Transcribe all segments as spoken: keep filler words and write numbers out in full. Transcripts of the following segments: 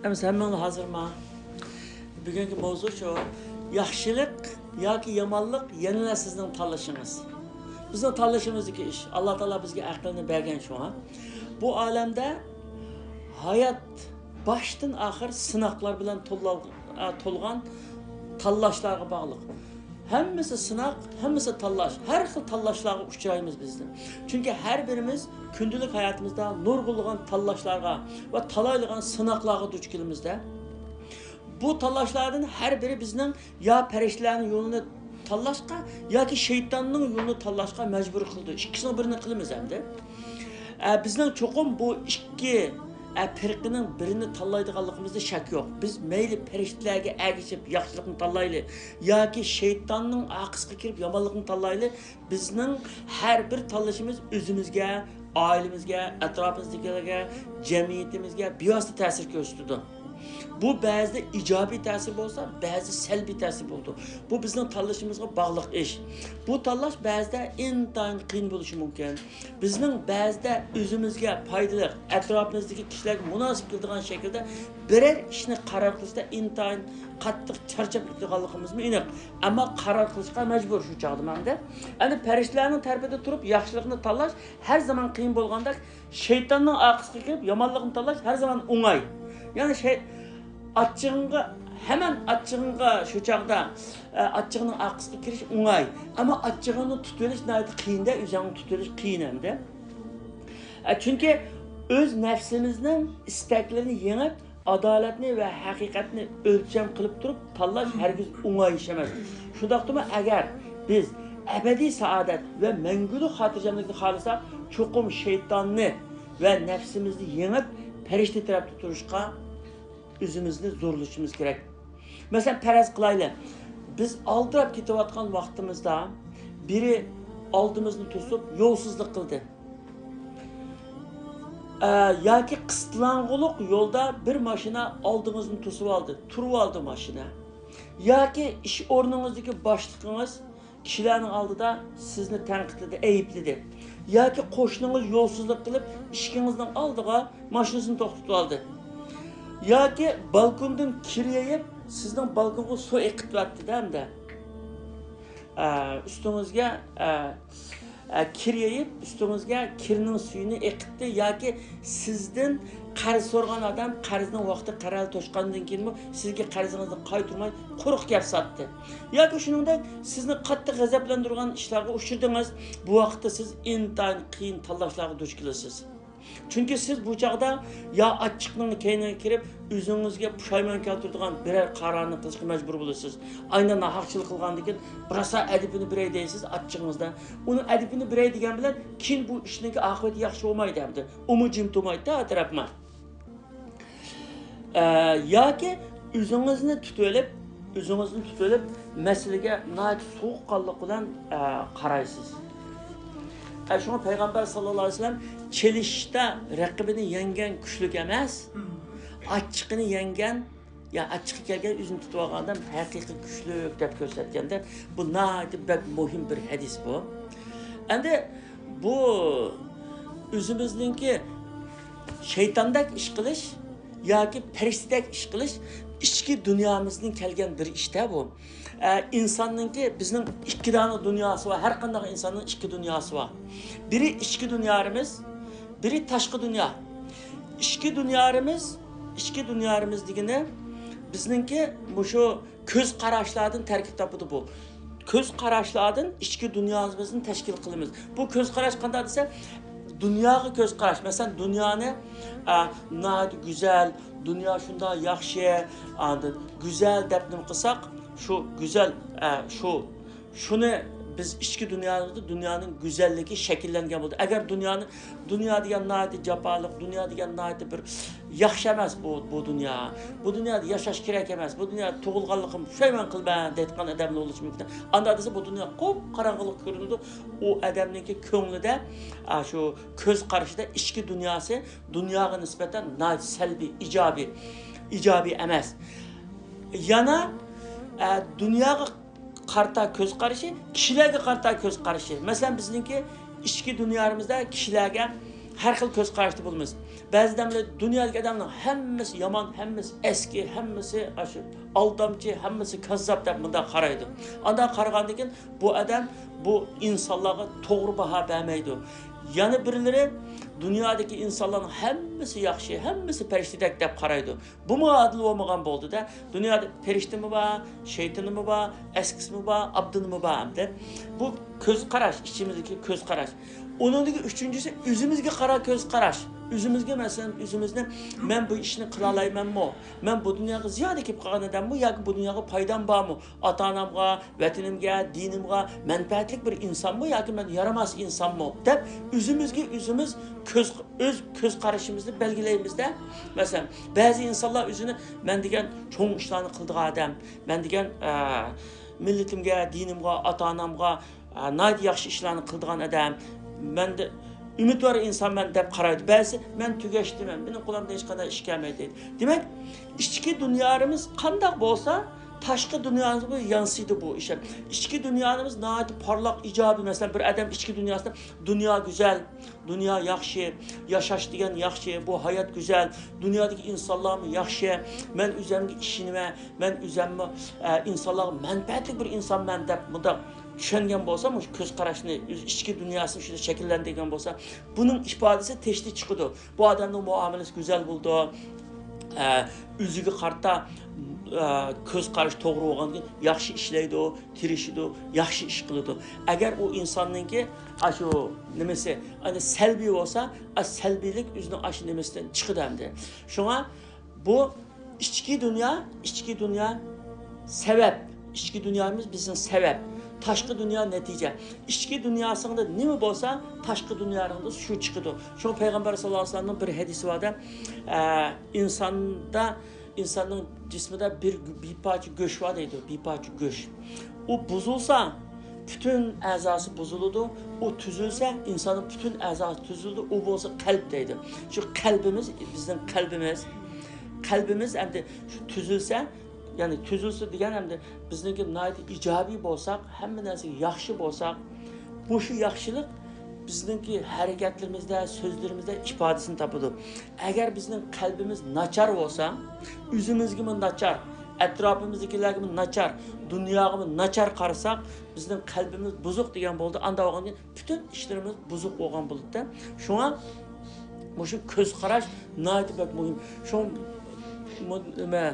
ئەمىسە ھەممىڭلار ھازىرما؟ بۈگۈنكى ماۋزۇ شۇ. ياخشىلىق ياكى يامانلىق يەنىلا سىزنىڭ تاللىشىڭىز. بىزنىڭ تاللىشىمىزدىكى ئىش. ئاللا تائالا بىزگە ئەقىلنى بەرگەن شۇڭا. بۇ ئالەمدە ھايات باشتىن ئاخىر سىناقلار بىلەن تولغان تاللاشلارغا باغلىق. ھەممىسى سىناق، ھەممىسى تاللاش. ھەر خىل تاللاشلارغا ئۇچرايمىز بىز. چۈنكى ھەر بىرىمىز كۈندىلىك ھاياتىمىزدا نۇرغۇنلىغان تاللاشلارغا ۋە تالايلىغان سىناقلارغا دۇچ كېلىمىز-دە. بۇ تاللاشلاردىن ھەر بىرى بىزنىڭ يا پەرىشتىلەرنىڭ يولىنى تاللاشقا ياكى شەيتاننىڭ يولىنى تاللاشقا مەجبۇر قىلىدۇ. ئىككىسىنىڭ بىرىنى قىلىمىز ئەمدى. ئە، بىزنىڭ چوقۇم بۇ ئىككى، ئە، پىرقىنىڭ بىرىنى تاللايدىغانلىقىمىزدا شەك يوق. بىز مەيلى پەرىشتىلەرگە ئەگىشىپ ياخشىلىقنى تاللايلى ياكى شەيتاننىڭ ئارقىسىغا كىرىپ يامانلىقنى تاللايلى، بىزنىڭ ھەر بىر تاللىشىمىز ئۆزىمىزگە، ئائىلىمىزگە، ئەتراپىمىزدىكىلەرگە، جەمئىيىتىمىزگە بىۋاسىتە تەسىر كۆرسىتىدۇ. بۇ بەزىدە ئىجابىي تەسىر بولسا، بەزىدە سەلبىي تەسىر بولىدۇ. بۇ بىزنىڭ تاللىشىمىزغا باغلىق ئىش. بۇ تاللاش بەزىدە ئىنتايىن قىيىن بولۇشى مۇمكىن. بىزنىڭ بەزىدە ئۆزىمىزگە پايدىلىق، ئەتراپىمىزدىكى كىشىلەرگە مۇناسىپ كېلىدىغان شەكىلدە بىرەر ئىشنى قارار قىلىشتا ئىنتايىن قاتتىق چارچاپ كېتىدىغانلىقىمىزمۇ ئېنىق. ئەمما قارار قىلىشقا مەجبۇر شۇ چاغدا مەندە. ئەنە پەرىشتىلەرنىڭ تەرىپىدە تۇرۇپ ياخشىلىقنى تاللاش ھەر زامان قىيىن بولغاندەك، شەيتاننىڭ ئارقىسىغا كىرىپ يامانلىقنى تاللاش ھەر زامان ئوڭاي. يەنى شەي-، ئاچچىقىڭغا، ھەمەن ئاچچىقىڭغا شۇ چاغدا، ئە، ئاچچىقىنىڭ ئارقىسىغا كىرىش ئوڭاي. ئەمما ئاچچىقىڭنى تۇتۇۋېلىش ناھايىتى قىيىن-دە، ئۆزۈڭنى تۇتۇۋېلىش قىيىن ئەمدى. ئە، چۈنكى ئۆز نەپسىمىزنىڭ ئىستەكلىرىنى يېڭىپ، ئادالەتنى ۋە ھەقىقەتنى ئۆلچەم قىلىپ تۇرۇپ تاللاش ھەرگىز ئوڭاي ئىش ئەمەس. شۇنداقتىمۇ ئەگەر بىز ئەبەدىي سائادەت ۋە مەڭگۈلۈك خاتىرجەملىكنى خالىساق، چوقۇم شەيتاننى ۋە نەپسىمىزنى يېڭىپ، پەرىشتە تەرەپتە تۇرۇشقا ئۆزىمىزنى زورلىشىمىز كېرەك. مەسىلەن، پەرەز قىلايلى، بىز ئالدىراپ كېتىۋاتقان ۋاقتىمىزدا بىرى ئالدىمىزنى توسۇپ، يولسىزلىق قىلدى. ئە، ياكى قىستىلاڭغۇلۇق يولدا بىر ماشىنا ئالدىڭىزنى توسۇۋالدى، تۇرۇۋالدى ماشىنا. ياكى ئىش ئورنىڭىزدىكى باشلىقىڭىز كىشىلەرنىڭ ئالدىدا سىزنى تەنقىدلىدى، ئەيىبلىدى. ياكى قوشنىڭىز يولسىزلىق قىلىپ، ئىشىكىڭىزنىڭ ئالدىغا ماشىنىسىنى توختىتىۋالدى. ياكى بالكوندىن كىر يېيىپ، سىزنىڭ بالكونغا سۇ ئېقىتىۋەتتى-دە ئەمدى. ئە، ئۈستىڭىزگە، ئە، ئە، كىر يېيىپ، ئۈستىڭىزگە كىرنىڭ سۈيىنى ئېقىتتى ياكى سىزدىن قەرز سورىغان ئادەم قەرزنىڭ ۋاقتى قەرەلى توشقاندىن كېيىنمۇ سىزگە قەرزىڭىزنى قايتۇرماي قۇرۇق گەپ ساتتى. ياكى شۇنىڭدەك سىزنى قاتتىق غەزەپلەندۈرگەن ئىشلارغا ئۇچرىدىڭىز. بۇ ۋاقىتتا سىز ئىنتايىن قىيىن تاللاشلارغا دۇچ كېلىسىز. چۈنكى سىز بۇ چاغدا يا ئاچچىقنىڭ كەينىگە كىرىپ، ئۆزىڭىزگە پۇشايمان كەلتۈرىدىغان بىرەر قارارنى قىلىشقا مەجبۇر بولىسىز. ئاينا ناھەقچىلىك قىلغاندىن كېيىن، راسا ئەدىپىنى بېرەي دەيسىز ئاچچىقىڭىزدا. ئۇنىڭ ئەدىپىنى بېرەي دېگەن بىلەن، كېيىن بۇ ئىشنىڭكى ئاقىۋىتى ياخشى بولمايدۇ ئەمدى. ئۇمۇ جىم تۇرمايدۇ ھە تەرەپما. ئە، ياكى ئۆزىڭىزنى تۇتۇۋېلىپ، ئۆزىڭىزنى تۇتۇۋېلىپ، مەسىلىگە ناھايىتى سوغۇققانلىق بىلەن، ئە، قارايسىز. ئە، شۇڭا پەيغەمبەر ساللاللاھۇ ئەلەيھى ۋەسەللەم، چېلىشىشتا رەقىبىنى يەڭگەن كۈچلۈك ئەمەس، ئاچچىقىنى يەڭگەن، يا ئاچچىقى كەلگەن ئۆزىنى تۇتۇۋالغان ئادەم ھەقىقىي كۈچلۈك دەپ كۆرسەتكەندە، بۇ ناھايىتى بەك مۇھىم بىر ھەدىس بۇ. ئەمدى بۇ ئۆزىمىزنىڭكى شەيتاندەك ئىش قىلىش ياكى پەرىشتىدەك ئىش قىلىش ئىچكى دۇنيامىزدىن كەلگەن بىر ئىش-تە بۇ. ئە، ئىنساننىڭكى، بىزنىڭ ئىككى دانە دۇنياسى بار، ھەر قانداق ئىنساننىڭ ئىككى دۇنياسى بار. بىرى ئىچكى دۇنيارىمىز، بىرى تاشقى دۇنيا. ئىچكى دۇنيارىمىز، ئىچكى دۇنيارىمىز دېگىنى بىزنىڭكى مۇشۇ كۆز قاراشلاردىن تەركىب تاپىدۇ بۇ. كۆز قاراشلاردىن ئىچكى دۇنيامىزنى تەشكىل قىلىمىز. بۇ كۆز قاراش قانداق دېسە، دۇنياغا كۆز قاراش. مەسىلەن، دۇنيانى، ئە، ناھايىتى گۈزەل، دۇنيا شۇنداق ياخشى، ئاندىن گۈزەل دەپ نېمە قىلساق، شۇ گۈزەل، ئە، شۇ، شۇنى بىز ئىچكى دۇنيامىزدا دۇنيانىڭ گۈزەللىكى شەكىللەنگەن بولىدۇ. ئەگەر دۇنيانى، دۇنيا دېگەن ناھايىتى جاپالىق، دۇنيا دېگەن ناھايىتى بىر ياخشى ئەمەس بۇ، بۇ دۇنيا. بۇ دۇنيادا ياشاش كېرەك ئەمەس. بۇ دۇنيادا تۇغۇلغانلىقىم پۇشايمان قىلىمەن دەيدىغان ئادەملەر بولۇشى مۇمكىن. ئانداق دېسە بۇ دۇنيا قۇپقاراڭغۇلۇق كۆرۈنىدۇ. ئۇ ئادەمنىڭكى كۆڭلىدە، ئا، شۇ كۆز قارىشىدا ئىچكى دۇنياسى دۇنياغا نىسبەتەن ناھايىتى سەلبىي، ئىجابىي، ئىجابىي ئەمەس. يەنە، ئە، دۇنياغا قارىتا كۆز قارىشى، كىشىلەرگە قارىتا كۆز قارىشى. مەسىلەن، بىزنىڭكى ئىچكى دۇنيامىزدا كىشىلەرگە ھەر خىل كۆز قاراشتا بولىمىز. بەزى ئادەملەر دۇنيادىكى ئادەمنىڭ ھەممىسى يامان، ھەممىسى ئەسكى، ھەممىسى ئاشۇ ئالدامچى، ھەممىسى كاززاپ دەپ مۇنداق قارايدۇ. ئانداق قارىغاندىن كېيىن بۇ ئادەم بۇ ئىنسانلارغا توغرا باھا بەرمەيدۇ. يەنە بىرلىرى دۇنيادىكى ئىنسانلارنىڭ ھەممىسى ياخشى، ھەممىسى پەرىشتىدەك دەپ قارايدۇ. بۇمۇ ئادىل بولمىغان بولدى-دە. دۇنيادا پەرىشتىمۇ بار، شەيتىنىمۇ بار، ئەسكىسىمۇ بار، ئابدىنىمۇ بار ئەمدى. بۇ كۆز قاراش، ئىچىمىزدىكى كۆز قاراش. ئۇنىڭدىكى ئۈچىنچىسى ئۆزىمىزگە قارا كۆز قاراش. ئۆزىمىزگە، مەسىلەن، ئۆزىمىزنى، مەن بۇ ئىشنى قىلالايمەنمۇ؟ مەن بۇ دۇنياغا زىيادە كېلىپ قالغان ئادەممۇ ياكى بۇ دۇنياغا پايدام بارمۇ؟ ئاتا-ئانامغا، ۋەتىنىمگە، دىنىمغا مەنپەئەتلىك بىر ئىنسانمۇ ياكى مەن يارىماس ئىنسانمۇ دەپ ئۆزىمىزگە ئۆزىمىز كۆز، ئۆز كۆز قارىشىمىزنى بەلگىلەيمىز-دە. مەسىلەن، بەزى ئىنسانلار ئۆزىنى مەن دېگەن چوڭ ئىشلارنى قىلىدىغان ئادەم، مەن دېگەن، ئە، مىللىتىمگە، دىنىمغا، ئاتا-ئانامغا، ئە، ناھايىتى ياخشى ئىشلارنى قىلىدىغان ئادەم، مەن دە-، ئۈمىدۋار ئىنسانمەن دەپ قارايدۇ. بەزىسى مەن تۈگەشتىمەن، مېنىڭ قولۇمدىن ھېچقانداق ئىش كەلمەيدۇ دەيدۇ. دېمەك، ئىچكى دۇنيامىز قانداق بولسا، تاشقى دۇنيامىزغا يانسىيدۇ بۇ ئىش. ئىچكى دۇنيامىز ناھايىتى پارلاق، ئىجابىي. مەسىلەن، بىر ئادەم ئىچكى دۇنياسىدا دۇنيا گۈزەل، دۇنيا ياخشى، ياشاش دېگەن ياخشى، بۇ ھايات گۈزەل، دۇنيادىكى ئىنسانلارمۇ ياخشى، مەن ئۆزۈمگە ئىشىنىمەن، مەن ئۆزۈممۇ، ئە، ئىنسانلارغا مەنپەئەتلىك بىر ئىنسانمەن دەپ مۇنداق چۈشەنگەن بولسا، مۇشۇ كۆز قاراشنى، ئۆز ئىچكى دۇنياسىنى شۇنداق شەكىللەندۈرگەن بولسا، بۇنىڭ ئىپادىسى تېشىدا چىقىدۇ. بۇ ئادەمنىڭ مۇئامىلىسى گۈزەل بولىدۇ. ئە، ئۆزىگە قارىتا، ئە، كۆز قارىشى توغرا بولغاندىن كېيىن ياخشى ئىشلەيدۇ، تىرىشىدۇ، ياخشى ئىش قىلىدۇ. ئەگەر ئۇ ئىنساننىڭكى ئاشۇ نېمىسى، ئەنە سەلبىي بولسا، ئا، سەلبىيلىك ئۆزىنىڭ ئاشۇ نېمىسىدىن چىقىدۇ ئەمدى. شۇڭا بۇ ئىچكى دۇنيا، ئىچكى دۇنيا سەۋەب. ئىچكى دۇنيامىز بىزنىڭ سەۋەب. تاشقى دۇنيا نەتىجە. ئىچكى دۇنياسىڭدا نېمە بولسا، تاشقى دۇنياڭدا شۇ چىقىدۇ. شۇڭا پەيغەمبەر ساللاللاھۇ ئەلەيھى ۋەسەللەمنىڭ بىر ھەدىسى باردا، ئە، ئىنساندا، ئىنساننىڭ جىسمىدا بىر، بىر پارچە گۆش بار دەيدۇ، بىر پارچە گۆش. ئۇ بۇزۇلسا، پۈتۈن ئەزاسى بۇزۇلىدۇ. ئۇ تۈزۈلسە، ئىنساننىڭ پۈتۈن ئەزاسى تۈزۈلىدۇ. ئۇ بولسا قەلب دەيدۇ. شۇ قەلبىمىز، بىزنىڭ قەلبىمىز، قەلبىمىز ئەمدى شۇ تۈزۈلسە، يەنى تۈزۈلسە دېگەن ئەمدى بىزنىڭكى ناھايىتى ئىجابىي بولساق، ھەممە نەرسىگە ياخشى بولساق، مۇشۇ ياخشىلىق بىزنىڭكى ھەرىكەتلىرىمىزدە، سۆزلىرىمىزدە ئىپادىسىنى تاپىدۇ. ئەگەر بىزنىڭ قەلبىمىز ناچار بولسا، ئۆزىمىزگىمۇ ناچار، ئەتراپىمىزدىكىلەرگىمۇ ناچار، دۇنياغىمۇ ناچار قارىساق، بىزنىڭ قەلبىمىز بۇزۇق دېگەن بولىدۇ. ئانداق بولغاندىن كېيىن پۈتۈن ئىشلىرىمىز بۇزۇق بولغان بولىدۇ. شۇڭا مۇشۇ كۆز قاراش ناھايىتى بەك مۇھىم. شۇڭا مۇ-، نېمە،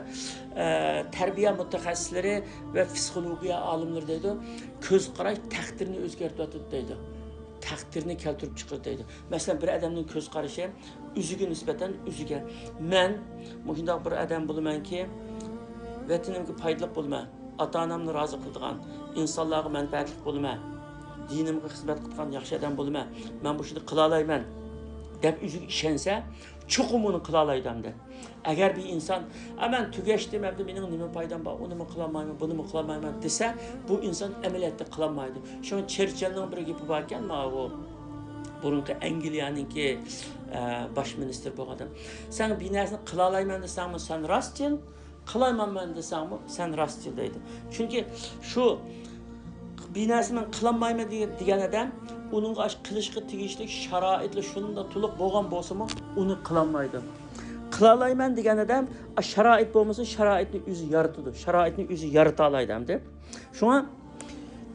ئە، تەربىيە مۇتەخەسسىسلىرى ۋە پسىخولوگىيە ئالىملىرى دەيدۇ، كۆز قاراش تەقدىرنى ئۆزگەرتىۋاتىدۇ دەيدۇ. تەقدىرنى كەلتۈرۈپ چىقىرىدۇ دەيدۇ. مەسىلەن، بىر ئادەمنىڭ كۆز قارىشى ئۆزىگە نىسبەتەن ئۆزىگە. مەن مۇشۇنداق بىر ئادەم بولىمەنكى، ۋەتىنىمگە پايدىلىق بولىمەن، ئاتا-ئانامنى رازى قىلىدىغان، ئىنسانلارغا مەنپەئەتلىك بولىمەن، دىنىمغا خىزمەت قىلىدىغان ياخشى ئادەم بولىمەن، مەن بۇ ئىشنى قىلالايمەن دەپ ئۆزىگە ئىشەنسە، چوقۇم ئۇنى قىلالايدۇ ئەمدى. ئەگەر بىر ئىنسان، ئە، مەن تۈگەشتىم، ئەمدى مېنىڭ نېمە پايدام بار، ئۇنىمۇ قىلالمايمەن، بۇنىمۇ قىلالمايمەن دېسە، بۇ ئىنسان ئەمەلىيەتتە قىلالمايدۇ. شۇڭا چېرچىلنىڭ بىر گېپى باركەن، ماۋۇ بۇرۇنقى ئەنگلىيەنىڭكى، ئە، باش مىنىستىرى بولغان ئادەم. سەن بىر نەرسىنى قىلالايمەن دېسەڭمۇ، سەن راستچىل، قىلايمەنمەن دېسەڭمۇ، سەن راستچىل دەيدۇ. چۈنكى شۇ بىر نەرسە مەن قىلالمايمەن دېگەن، دېگەن ئادەم ئۇنىڭغا ئاش-، قىلىشقا تېگىشلىك شارائىتلار شۇنداق تولۇق بولغان بولسىمۇ، ئۇنى قىلالمايدۇ. قىلالايمەن دېگەن ئادەم، ئا، شارائىت بولمىسا، شارائىتنى ئۆزى يارىتىدۇ. شارائىتنى ئۆزى يارىتالايدۇ ئەمدى. شۇڭا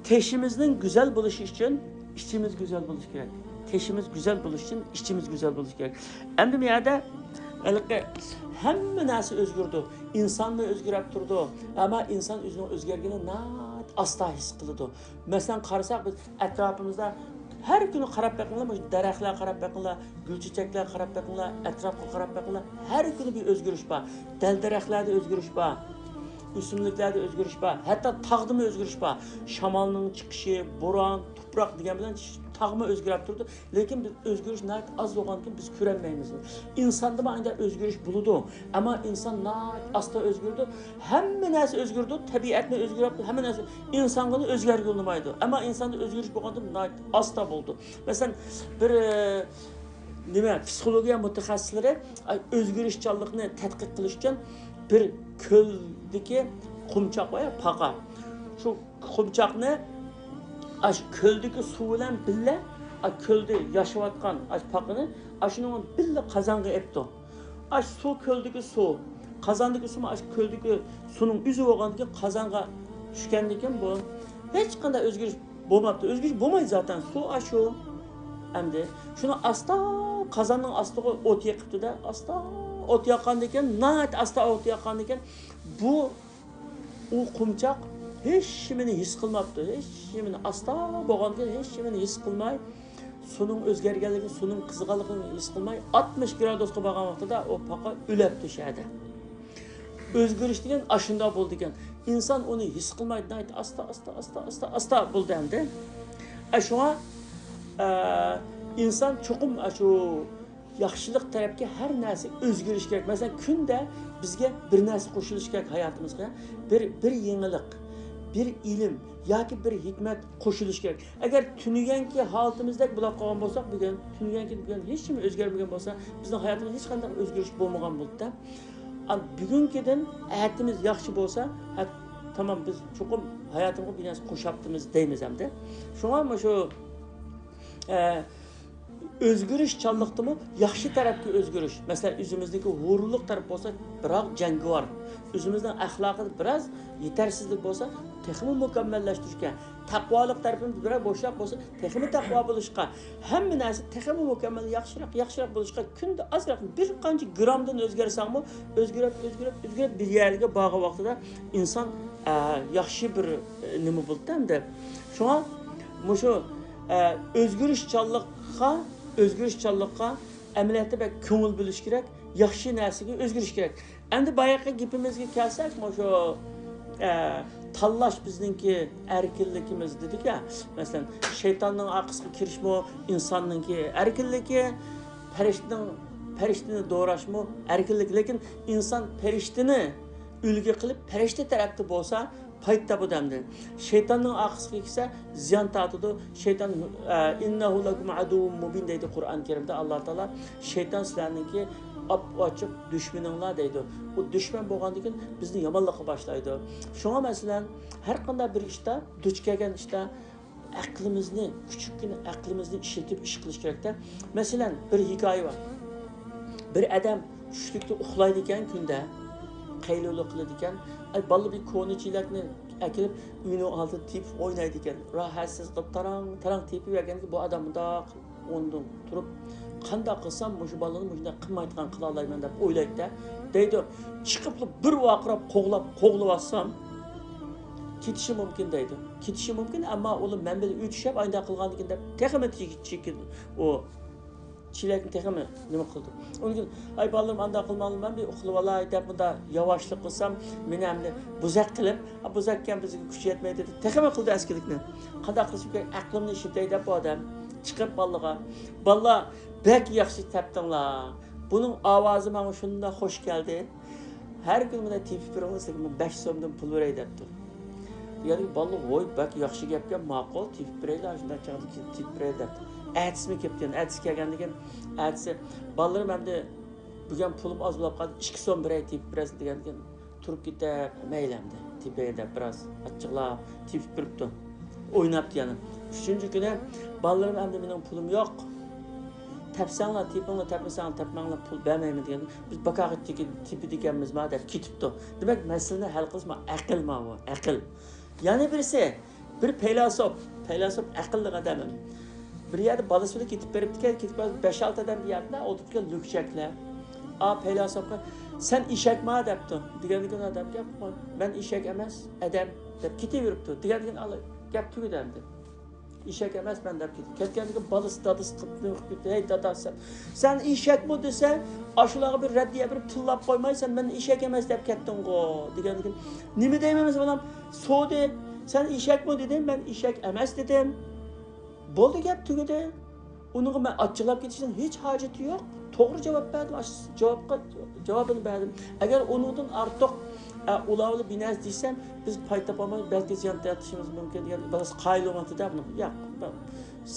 تېشىمىزنىڭ گۈزەل بولۇشى ئۈچۈن ئىچىمىز گۈزەل بولۇشى كېرەك. تېشىمىز گۈزەل بولۇشى ئۈچۈن ئىچىمىز گۈزەل بولۇشى كېرەك. ئەمدى بۇ يەردە ھېلىقى ھەممە نەرسە ئۆزگىرىدۇ. ئىنسانمۇ ئۆزگىرەپ تۇرىدۇ. ئەمما ئىنسان ئۆزىنىڭ ئۆزگەرگىنىنى ناھايىتى ئاستا ھېس قىلىدۇ. مەسىلەن، قارىساق، بىز ئەتراپىمىزدا ھەر كۈنى قاراپ بېقىڭلار، مۇشۇ دەرەخلەرگە قاراپ بېقىڭلار، گۈلچېچەكلەرگە قاراپ بېقىڭلار، ئەتراپقا قاراپ بېقىڭلار، ھەر كۈنى بىر ئۆزگىرىش بار. دەل-دەرەخلەردە ئۆزگىرىش بار، ئۆسۈملۈكلەردە ئۆزگىرىش بار، ھەتتا تاغدىمۇ ئۆزگىرىش بار. شامالنىڭ چىقىشى، بوران، تۇپراق دېگەن بىلەن تاغمۇ ئۆزگىرەپ تۇرىدۇ. لېكىن بىز ئۆزگىرىش ناھايىتى ئاز بولغاندىكىن بىز كۆرەلمەيمىز. ئىنساندىمۇ ئانداق ئۆزگىرىش بولىدۇ. ئەمما ئىنسان ناھايىتى ئاستا ئۆزگىرىدۇ. ھەممە نەرسە ئۆزگىرىدۇ. تەبىئەتمۇ ئۆزگىرىدۇ. ھەممە نەرسە. ئىنسانغىلا ئۆزگەرگىلى بولمايدۇ. ئەمما ئىنساندا ئۆزگىرىش بولغاندا ناھايىتى ئاستا بولىدۇ. مەسىلەن، بىر، ئە، نېمە، پسىخولوگىيە مۇتەخەسسىسلىرى، ئە، ئۆزگىرىشچانلىقنى تەتقىق قىلىش ئۈچۈن بىر كۆلدىكى قۇمچاق بار يا، پاقا. شۇ قۇمچاقنى ئاشۇ كۆلدىكى سۇ بىلەن بىللە، ئا، كۆلدە ياشاۋاتقان ئاشۇ پاقىنى ئاشۇنىڭ بىللە قازانغا ئېپتۇ. ئاش سۇ، كۆلدىكى سۇ، قازاندىكى سۇمۇ ئاش كۆلدىكى سۇنىڭ ئۆزى بولغاندىكىن، قازانغا چۈشكەندىكىن بۇ ھېچقانداق ئۆزگىرىش بولماپتۇ. ئۆزگىرىش بولمايدۇ زاتەن، سۇ ئاشۇ. ئەمدى شۇنى ئاستا، قازاننىڭ ئاستىغا ئوت يېقىپتۇ-دە، ئاستا ئوت ياققاندىكىن، ناھايىتى ئاستا ئوت ياققاندىكىن، بۇ ئۇ قۇمچاق ھېچنېمىنى ھېس قىلماپتۇ. ھېچنېمىنى، ئاستا بولغاندىكىن ھېچنېمىنى ھېس قىلماي، سۇنىڭ ئۆزگەرگەنلىكىنى، سۇنىڭ قىزغانلىقىنى ھېس قىلماي، ئاتمىش گرادۇسقا بارغان ۋاقتىدا ئۇ پاقا ئۆلەپتۇ شۇ يەردە. ئۆزگىرىش دېگەن ئاشۇنداق بولىدىكەن. ئىنسان ئۇنى ھېس قىلمايدۇ، ناھايىتى ئاستا، ئاستا، ئاستا، ئاستا، ئاستا بولدى ئەمدى. ئە، شۇڭا، ئە، ئىنسان چوقۇم ئاشۇ ياخشىلىق تەرەپكە ھەر نەرسە ئۆزگىرىشى كېرەك. مەسىلەن، كۈندە بىزگە بىر نەرسە قوشۇلۇشى كېرەك ھاياتىمىزغا. بىر، بىر يېڭىلىق، بىر ئىلىم ياكى بىر ھېكمەت قوشۇلۇشى كېرەك. ئەگەر تۈنۈگۈنكى ھالىتىمىزدەك بولاپ قالغان بولساق، بۈگۈن، تۈنۈگۈنكى بۈگۈن ھېچنېمە ئۆزگەرمىگەن بولسا، بىزنىڭ ھاياتىمىزدا ھېچقانداق ئۆزگىرىش بولمىغان بولىدۇ. ئا، بۈگۈنكىدىن ئەتىمىز ياخشى بولسا، ھە، تامام، بىز چوقۇم ھاياتىمىزغا بىر نەرسە قوشاپتىمىز دەيمىز ئەمدى. شۇڭا مۇشۇ، ئە، ئۆزگىرىشچانلىقتىمۇ ياخشى تەرەپكە ئۆزگىرىش. مەسىلەن، ئۆزىمىزدىكى ھۇرۇنلۇق تەرەپ بولسا، بىراق جەڭگىۋار. ئۆزىمىزنىڭ ئەخلاقىدا بىراز يېتەرسىزلىك بولسا، تېخىمۇ مۇكەممەللەشتۈرۈشكە. تەقۋالىق تەرىپىمىز بىراز بوشراق بولسا، تېخىمۇ تەقۋا بولۇشقا. ھەممە نەرسە تېخىمۇ مۇكەممەل، ياخشىراق، ياخشىراق بولۇشقا. كۈندە ئازراق بىر قانچە گرامدىن ئۆزگەرسەڭمۇ، ئۆزگىرىپ، ئۆزگىرىپ، ئۆزگىرىپ بىر يەرگە بارغان ۋاقتىدا ئىنسان، ئە، ياخشى بىر، ئە، نېمە بولىدۇ ئەمدى. شۇڭا مۇشۇ، ئە، ئۆزگىرىشچانلىققا، ئۆزگىرىشچانلىققا ئەمەلىيەتتە بەك كۆڭۈل بۆلۈش كېرەك، ياخشى نەرسىگە ئۆزگىرىش كېرەك. ئەمدى بايىقى گېپىمىزگە كەلسەك، مۇشۇ، ئە، تاللاش بىزنىڭكى ئەركىنلىكىمىز دېدۇق يا. مەسىلەن، شەيتاننىڭ ئارقىسىغا كىرىشمۇ ئىنساننىڭكى ئەركىنلىكى، پەرىشتىنىڭ، پەرىشتىنى دوراشمۇ ئەركىنلىك. لېكىن ئىنسان پەرىشتىنى ئۈلگە قىلىپ، پەرىشتە تەرەپتە بولسا، پايدا تاپىدۇ ئەمدى. شەيتاننىڭ ئارقىسىغا كەلسە، زىيان تارتىدۇ. شەيتان، ئە، «ئىننەھۇ لەكۇم ئەدۇۋۋۇم مۇبىن» دەيدۇ قۇرئان كەرىمدە ئاللا تائالا. شەيتان سىلەرنىڭكى ئاپئاچىق دۈشمىنىڭلار دەيدۇ. ئۇ دۈشمەن بولغاندىن كېيىن بىزنى يامانلىققا باشلايدۇ. شۇڭا مەسىلەن، ھەر قانداق بىر ئىشتا، دۇچ كەلگەن ئىشتا ئەقلىمىزنى، كۈچۈككىنە ئەقلىمىزنى ئىشلىتىپ ئىش قىلىش كېرەكتە. مەسىلەن، بىر ھېكايە بار. بىر ئادەم چۈشلۈكتە ئۇخلايدىكەن كۈندە، قەيلۇلە قىلىدىكەن. ئاي، بالىلار بىر كونا چېلەكنى ئەكېلىپ، ئۆينىڭ ئالدىدا تېپىپ ئوينايدىكەن. راھەتسىز قىلىپ تاراڭ، تاراڭ تېپىۋەرگەندىكىن بۇ ئادەم مۇنداق ئورنىدىن تۇرۇپ، «قانداق قىلسام مۇشۇ بالىنى مۇشۇنداق قىلمايدىغان قىلالايمەن؟» دەپ ئويلايدىدە. دەيدۇ، چىقىپلا بىر ۋارقىراپ قوغلاپ، قوغلىۋاتسام، كېتىشى مۇمكىن دەيدۇ. كېتىشى مۇمكىن، ئەمما ئۇلار مەن بىلەن ئۆي چۈشەپ ئاينداق قىلغاندىكىن دەپ تېخىمۇ چېكىن ئۇ چېلەكنى تېخىمۇ نېمە قىلدى. ئۇنىڭ كېيىن، «ئاي بالىلىرىم، ئانداق قىلماڭلار، مەن بىر ئۇخلىۋالاي» دەپ مۇنداق ياۋاشلىق قىلسام، مېنى ئەمدى بوزەك قىلىپ، «ئا، بوزەككەن، بىزگە كۈچى يەتمەيدۇ» دەپ تېخىمۇ قىلدى ئەسكىلىكنى. قانداق قىلىشىم كېرەك؟ ئەقلىمنى ئىشلىتەي دەپ بۇ ئادەم چىقىپ بالىلارغا، «بالىلار، بەك ياخشى تېپىپتىڭلار. بۇنىڭ ئاۋازى ماڭا شۇنداق خوش كەلدى. ھەر كۈنى مۇنداق تېپىپ بېرىڭلار، سىزگە مەن بەش سومدىن پۇل بېرەي» دەپتۇ. دېگەندىكىن بالىلار، «ۋوي، بەك ياخشى گەپكەن، ماقۇل، تېپىپ بېرەيلى، ئاشۇنداق چاغدا تېپىپ بېرەيلى» دەپتۇ. ئەتىسىمۇ كەپتىكەن. ئەتىسى كەلگەندىكىن، ئەتىسى، «بالىلىرىم، ئەمدى بۈگۈن پۇلۇم ئاز بولۇپ قالدى، ئىككى سوم بېرەي، تېپىپ بېرەرسىلەر» دېگەندىكىن، تۇرۇپ كېتىپ، «مەيلى ئەمدى، تېپەي» دەپ بىراز ئاچچىقلاپ تېپىپ بېرىپتۇ. ئويناپتۇ يەنە. ئۈچىنچى كۈنى، «بالىلىرىم، ئەمدى مېنىڭ پۇلۇم يوق. تەپسەڭلار تېپىڭلار، تەپمىسەڭلار تېپىمەڭلار، پۇل بەرمەيمەن» دېگەن. «بىز باكاغا تېپىدىكەنمىزما» دەپ كېتىپتۇ. دېمەك، مەسىلىنى ھەل قىلىش ما ئەقىل، ماۋۇ ئەقىل. يەنە بىرسى، بىر پەيلاسوپ، پەيلاسوپ ئەقىللىق ئادەم. بىر يەردە بالىسى بىلەن كېتىپ بېرىپتىكەن، كېتىپ بەش-ئالتە ئادەم بىر يەردە ئولتۇرۇپتىكەن، لۈكچەكلەر. ئا، پەيلاسوپقا، «سەن ئېشەكما؟» دەپتۇ. دېگەندىكىن ئادەم گەپ، «مەن ئېشەك ئەمەس، ئادەم» دەپ كېتىۋېرىپتۇ. دېگەندىكىن ئالا، گەپ تۈگىدى ئەمدى. «ئېشەك ئەمەسمەن» دەپ كېتىپ كەتكەندىكىن بالىسى دادىسى قىپتىنىپ كېتىپ، «ھەي دادا، سەن، سەن ئېشەكمۇ دېسە، ئاشۇلارغا بىر رەددىيە بېرىپ تىللاپ قويمايسەن، مەن ئېشەك ئەمەس دەپ كەتتىڭغۇ» دېگەندىكىن، «نېمە دەيمەن مەن بالام؟ سودى، سەن ئېشەكمۇ دېدىم، مەن ئېشەك ئەمەس دېدىم. بولدى، گەپ تۈگىدى. ئۇنىڭغا مەن ئاچچىقلاپ كېتىشنىڭ ھېچ ھاجىتى يوق. توغرا جاۋاب بەردىم، ئاشۇ جاۋابقا جاۋابىنى بەردىم. ئەگەر ئۇنىڭدىن ئارتۇق، ئە، ئۇلاۋلا بىر نەرسە دېسەم، بىز پايدا تاپالماي، بەلكى زىيان تارتىشىمىز مۇمكىن» دېگەن بالىسى قايىل بولماپتۇ-دە بۇنىڭغا. «ياق،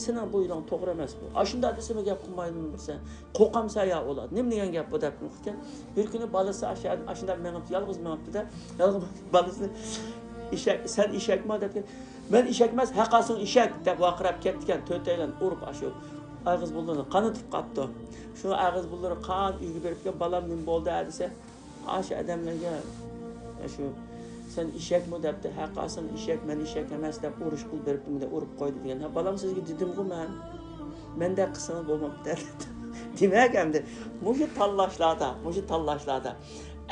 سېنىڭ بۇ ئويۇڭ توغرا ئەمەس بۇ. ئاشۇنداق دېسىمۇ گەپ قىلمايدىمەن سەن. قورقامسەن يا ئۇلار؟ نېمە دېگەن گەپ بۇ؟» دەپ قىلغانىكەن. بىر كۈنى بالىسى ئاشۇ يەردە، ئاشۇنداق مېڭىپتۇ، يالغۇز مېڭىپتۇ-دە. يالغۇز بالىسىنى، «ئېشەك، سەن ئېشەكما؟» دەپتىكەن. «مەن ئېشەك ئەمەس، ھەققاسىڭ ئېشەك!» دەپ ۋارقىراپ كەتتىكەن. تۆتەيلەن ئۇرۇپ ئاشۇ ئاغزى بۇلىنى قانىتىپ قاپتۇ. شۇ ئاغزى بۇلىنى قان ئۆيگە بېرىپ كېلىپ، بالام نېمە بولدى دېسە، ئاشۇ ئادەملەرگە، يا شۇ، سەن ئېشەكمۇ دەپتۇ، ھە قاسىم ئېشەك، مەن ئېشەك ئەمەس دەپ ئۇرۇش قىلىپ بېرىپتۇ، مەندە ئۇرۇپ قويدى دېگەن. ھە بالام، سىزگە دېدىمغۇ مەن، مەندەك قىلسىڭىز بولماپتۇ. دېمەك ئەمدى مۇشۇ تاللاشلاردا، مۇشۇ تاللاشلاردا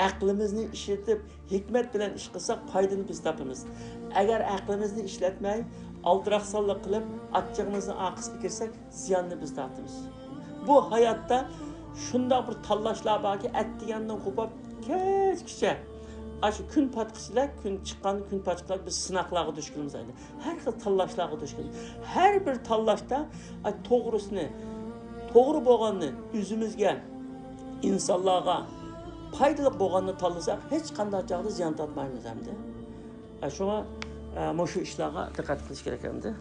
ئەقلىمىزنى ئىشلىتىپ، ھېكمەت بىلەن ئىش قىلساق، پايدىنى بىز تاپىمىز. ئەگەر ئەقلىمىزنى ئىشلەتمەي، ئالدىراقسانلىق قىلىپ، ئاچچىقىمىزنىڭ ئارقىسىغا كىرسەك، زىياننى بىز تارتىمىز. بۇ ھاياتتا شۇنداق بىر تاللاشلار باركى، ئەتىگەندىن قوپۇپ كەچكىچە، ئاشۇ كۈن پاتقىچىلىك، كۈن چىققان، كۈن پاتقىچىلىك بىز سىناقلارغا دۇچ كېلىمىز ئەمدى. ھەر خىل تاللاشلارغا دۇچ كېلىمىز. ھەر بىر تاللاشتا، ئاي، توغرىسىنى، توغرا بولغاننى ئۆزىمىزگە، ئىنسانلارغا پايدىلىق بولغاننى تاللىساق، ھېچقانداق چاغدا زىيان تارتمايمىز ئەمدى. ئە، شۇڭا، ئە، مۇشۇ ئىشلارغا دىققەت قىلىش كېرەك ئەمدى.